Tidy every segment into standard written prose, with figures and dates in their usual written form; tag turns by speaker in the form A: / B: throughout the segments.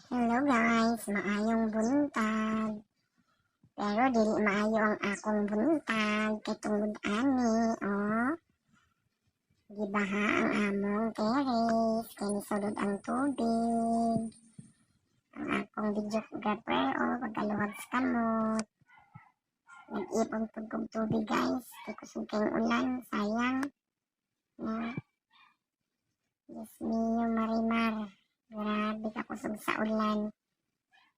A: Hello guys, maayong buntag. Pero dili maayo ang akong buntag kay tungod ani, oh. Gibaha ang among terrace kay nisulod ang tubig. Ang akong videographer, oh, pagkaluhag sa kamot. Nag-ipon pud kog tubig, guys, kay kusog kayong ulan, sayang. Na. Diyos mio, Marimar. Grabe ka kusog sa ulan.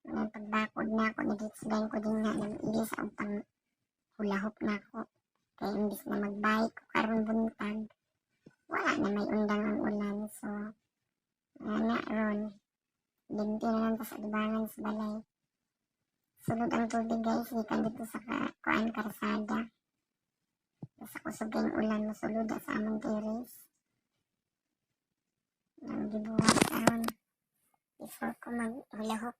A: Mga pagbakod na ako, nagitsdan ko din nga, nag-ilis ang pang hulahop na ako. Kaya imbis na magbike ko karon buntag, wala na may undang ang ulan. So, nga na ron. Limpi na lang ta sa atubangan sa balay. Sulod ang tubig, guys, gikan dito sa kuan, karsada. Sa kusog kayong ulan, mosulod na sa among terrace. Nang gibuhat karon before ko maghulahop.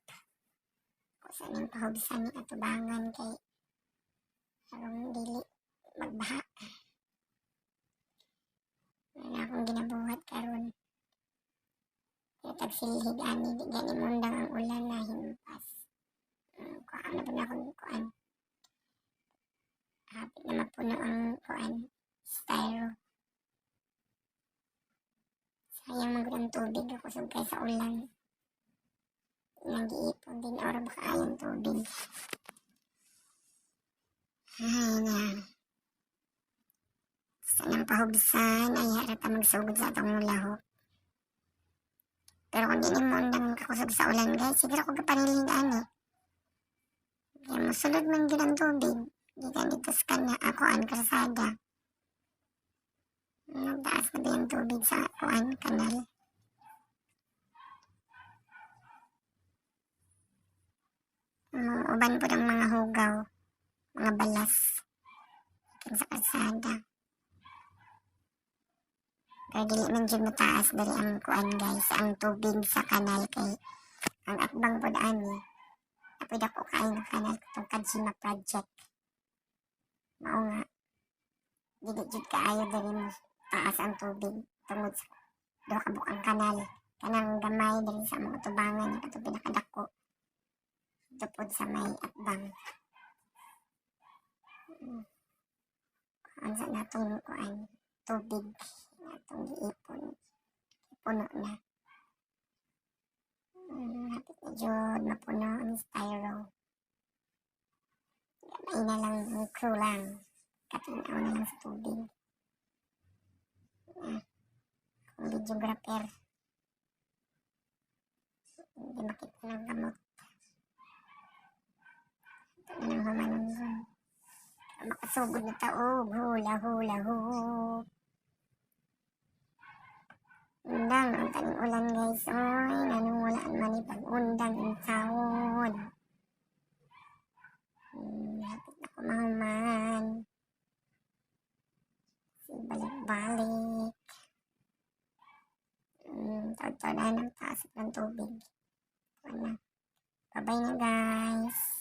A: Ko sa nang pahubsan ni atubangan kay aron dili magbaha. Wala akong ginabuhat karon. Kaya tagsilhig ani, di gani mundang ang ulan na himpas. Kuan na po na akong kuan. Hapit na mapuno ang kuan, styro. Sayang man gud ang tubig, kusog kay sa ulan. Nag-iipon din oro baka ayong tubig. Ay na. Sa nang pahubsan ay harata magsugod sa atong lahok. Pero kung di ni mo undang kakusog sa ulan, guys, siguro ko kapanilhig ani. Kaya mosulod man gyud ang tubig. Gikan dito sa kana ako an kalsada. Nagtaas na ba yung tubig sa kuan, kanal? Uban po ng mga hugaw, mga balas. Gikan sa kalsada. Pero dili man jud mataas diri ang kuan, guys, ang tubig sa kanal kay ang akbang pod ani. Apoy dako kaayo nga kanal katong Kajima Project. Mao nga dili jud kaayo diri mo taas ang tubig tungod sa duha ka bukang kanal. Kanang gamay diri sa among atubangan katong pinakadako. Dito pod sa may akbang. Kuan sa natong kuan, tubig natong giipon. Puno na. Hapit na jud mapuno ang styro. Gamay na lang ang crew lang. Katinaw na lang sa tubig. Ah, akong videographer. Hindi makita ng kamot. Ito na lang humanon ron. Makasugod na taog, hula hula hoop. Undang ang taning ulan, guys. Oy, nanong wala man ni pag-undang in taon. Hapit na ko mahuman. Si balik-balik. Taod-taod na ng taas ng tubig. Wala. Bye-bye na, guys.